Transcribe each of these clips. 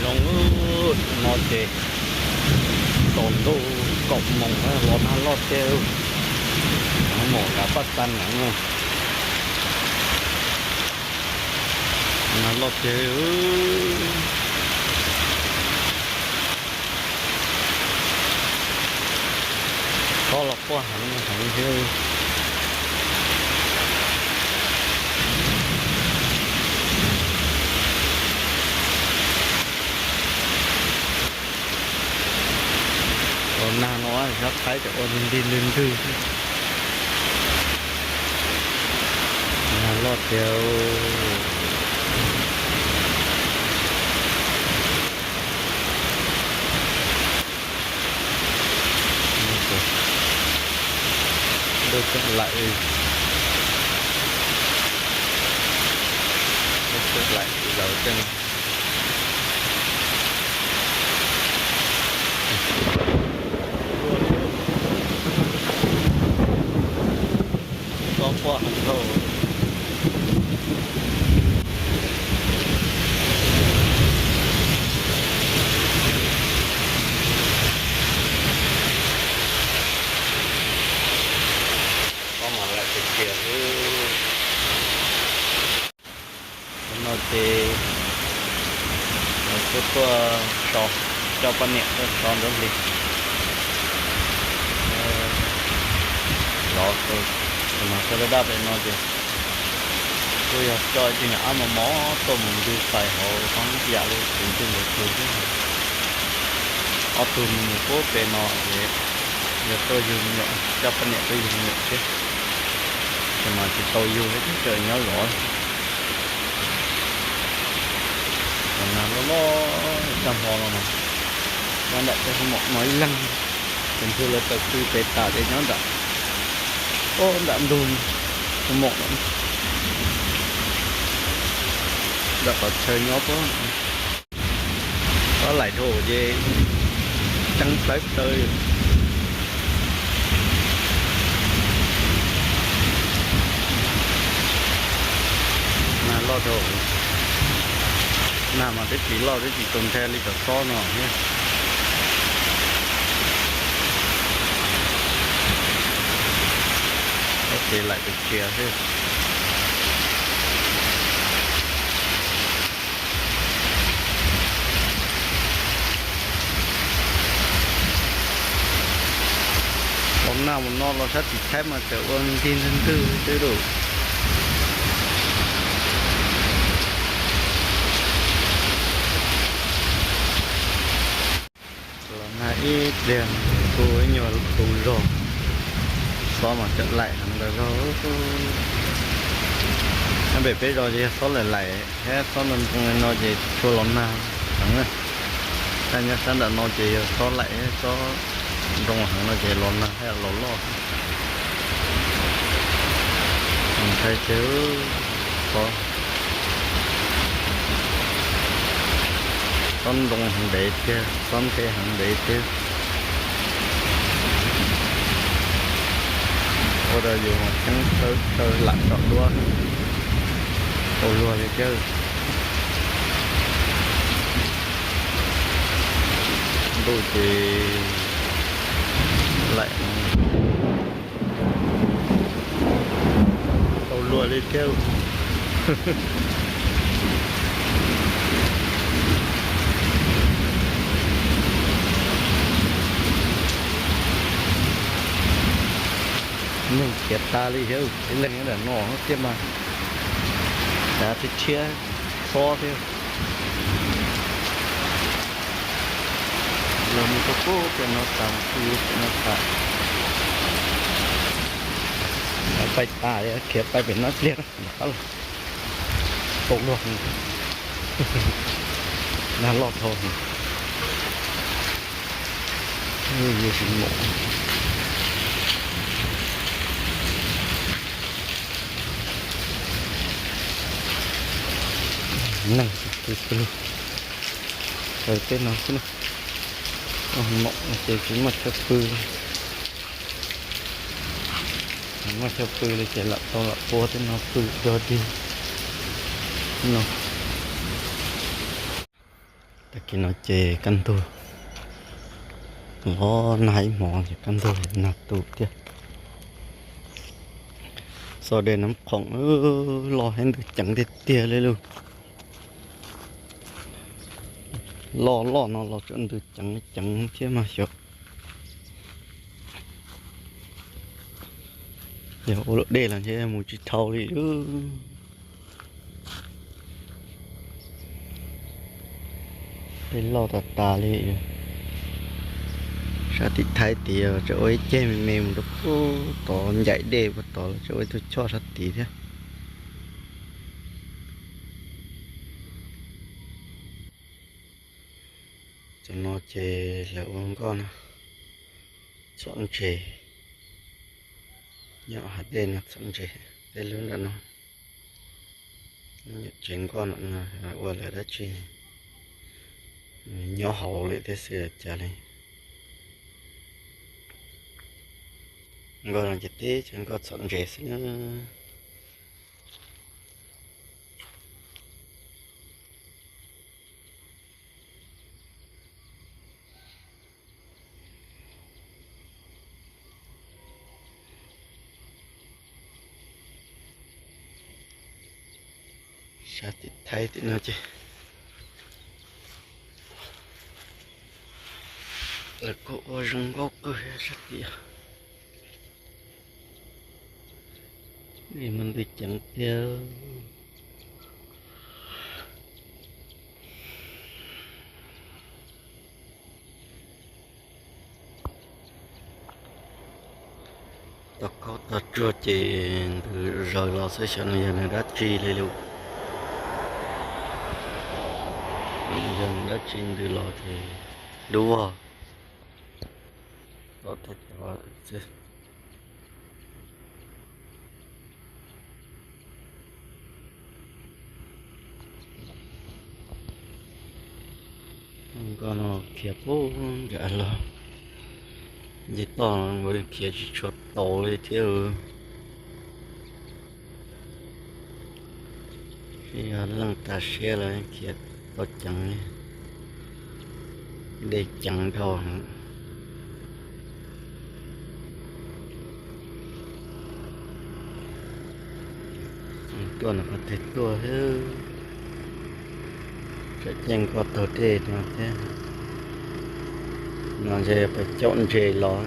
Zoo no ces tsaus ntuj kaum moos los nag loj tiag, mus nram Paj Xas Nees no, nag loj tiag. Tsob los quaj heev heev thiab. Los nag no xyov thaib ces ua ntig ntwg ntwg xwb. Nag loj tiag. Ntuj tseem laim, ntuj tseem laim zaws tej no. Tsob quaj heev dhau. Tsob mas laim tiag tiag xwb. Hnub no ces kuj tuaj so, coj poj niam tuaj so nruab hlis. Lov, mas sawv daj daj pem no ces kuj yog coj ib tug nyuam ab mos mos tuaj mus ncig pais hauv poob yam li kwv tij nkawd tus thiab. Ob tug mus mus puag pem no ces yog tuaj yug me nyuam, coj poj niam tuaj yug me nyuam thiab. Ces mas tsis tau yug thiab, tseem nyob zov. Los nag loj loj tag hmo no mas nyob nram tej hoo maum no ib leeg, tus ntxhw lawv tawm pw pem tas ces nyob nram, nram ntug hoo maum, nram qhov chaw nyob puag. Tsob laim dhau ces ceeb plawv plawv. Nag loj dhau, nag mas twb tsis loj twb tsis tau nthe li cov tsob no thiab. Tsob ces laim tiag tiag xwb. Los nag mus no los sab tim Thaib mas tseem ua ntig ntwg ntwg xwb lauj. Los nag ib pliag kuj ib nyuag tu zog, xob mas tseem laim heev ntawd zog. Nyob pem peb zos ces yog xob laim laim thiab xob ntoo ntoo li no ces tsis tshua los nag heev na. Taj nyob sab nram no ces yog xob laim thiab xob ntoo heev no ces los nag thiab los loj. Ntshai tiag, xob, xob ntoo heev ntev tiag, xob nthe heev ntev tiag. Ua rau yus mas ceeb tsawv tsawv lam tsom duab tau luag li thiab. Ntuj ces laim tau luag li thiab. Neeg khiav tas li thiab, ib leeg nyob nram no thiab mas cav thiab tshiab xob thiab. Los mus rau pem no tas, mus pw pem no tas. Pais tas, khiav pais pem no pliag, nram qab los tau luag, nag loj dhau. Yus tsis mus. Neeg pw pw, raws tej no xwb na. Ua hoo maum no ces tsis muaj chaw pw li. Tsis muaj chaw pw li ces lam tau lam pua tej no pw dog dig no. Tag kis no ces kaj ntug los nag ib hmos ces kaj ntug nag tu thiab. Txoj dej Nab Khoom loj thiab ntws ceev tiag tiag li lauj. Loj loj no los tseem ntws ceev ceev thiab mas xyov yog ua luam dej los ntshe mus tsis dhau li. Dej loj tas tas li. Sab tim Thaib tid tseem ua ib ceg me me mus rau puag tod, ncaim dej puag tod los tseem ua ib tug choj sab tid thiab. Tam no ces lawv ua nkoj no, txhom ntses, nyob hav dej no txhom ntses, tej lub nram no, nyob tsev nkoj no ua lawv dab tsi, nyob hauv lawm thiab xwb cas li. Nkoj no ces tib cov nkoj txhom ntses xwb na. Sab tim Thaib tim no ces lawv kuj ua zoo nkauj kawg sab tim. Dej mas ntws ceev tiag. Tau kaub tau tsuag ces ntws zaws los xwb, xyov nws yog nws dab tsi li lawm. Yog nws dab tsi ntws los ces dub vog. Tau tej tau xwb. Nkoj no khiav puag nram los, nce toj khiav tsis tshua tau li thiab. Yog leej tas siab los khiav tau ceev, dej ceev dhau. Tuaj no qhov twg tuaj, tsam ceeb koj taug dej no thiab. No ntshe pais caum ntses los.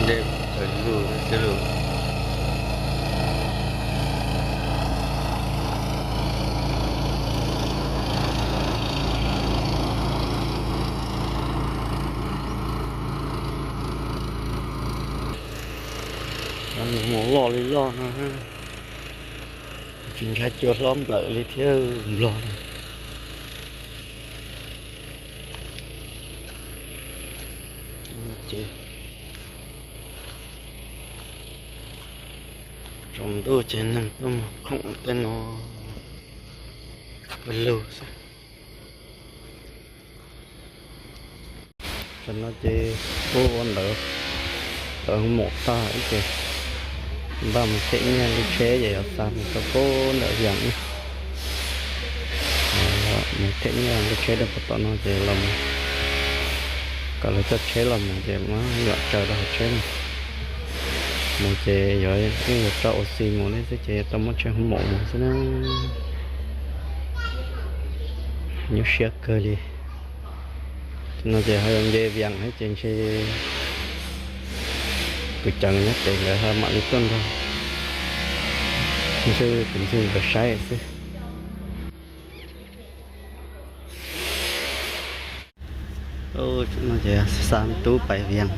Dej tawm lug xwb lauj. Mus loj li loj no, tsis ntshai cua hlob nplawm li thiab nplog. Ces tsaus ntuj ces neeg tuaj mus khoom tej no pawg lug xwb. Tam no ces kuj ua ntawv, ntawv maum tag ib ces npaj mus them nyiaj lub tsheb ces yuav xa mus rau pem ntawm Vias ib. Mus them nyiaj lub tsheb rau pem tom no ces los mus kom lawv coj tsheb los mus ces muab yom tsaws rau hauv tsheb no. Mus ces yuav, yeej yuav tso ua si mus li xwb ces yuav tau muab tsheb hoo maum mus xwb na. Nyuaj siab kawg li. No ces ho yuav nce Vias thiab ces ntshe tus ceev nyob pem lawv ho mam li tuaj nrog, ntshe tus ntxhw nkawd saib xwb. No ces xa me tub pais Vias,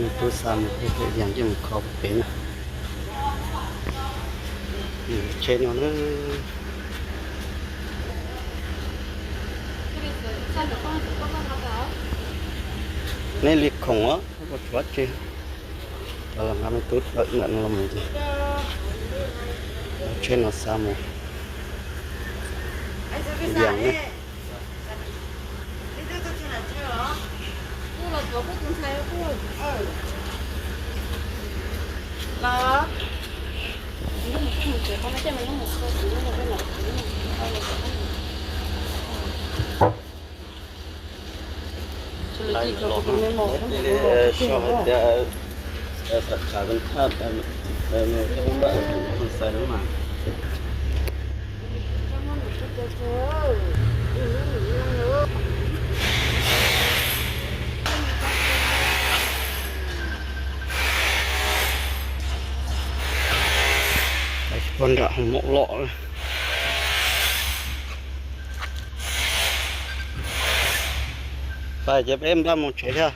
me tub xa me tub pais Vias coj mus kho pem na. Tsheb no na. Nej li khoom os, ua tshuav tsi. Los nqa me tub tawm ntawm no los mus ces tsheb no xa mus Vias ne. Los no, so hais tias tham tham, tham tham mas. Poj nram ho mus loj. Pab ces peb npaj mus tsev thiab.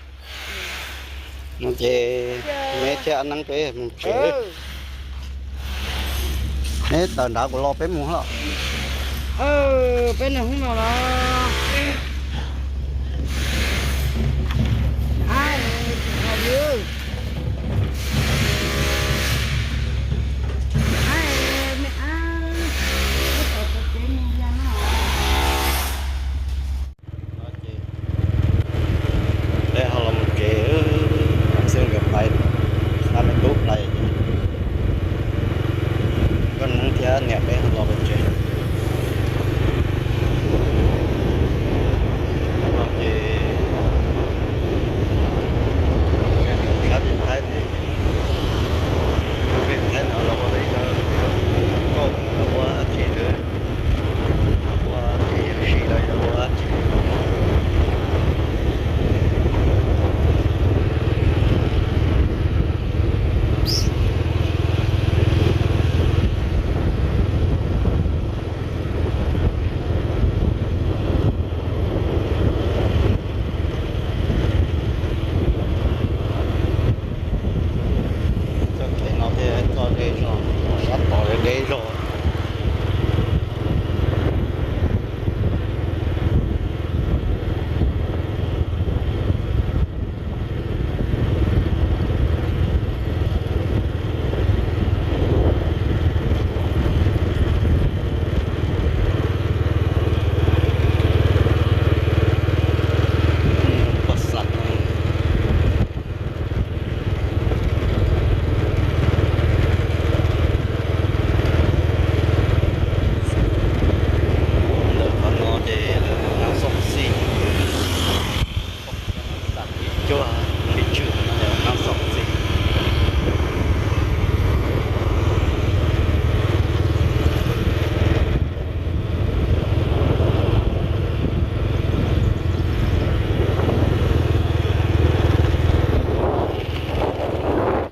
No ces neb thiab a neeb peb mus tsev. Neb tawm nrad kuv los peb mus hlo. Peb nws hnub no los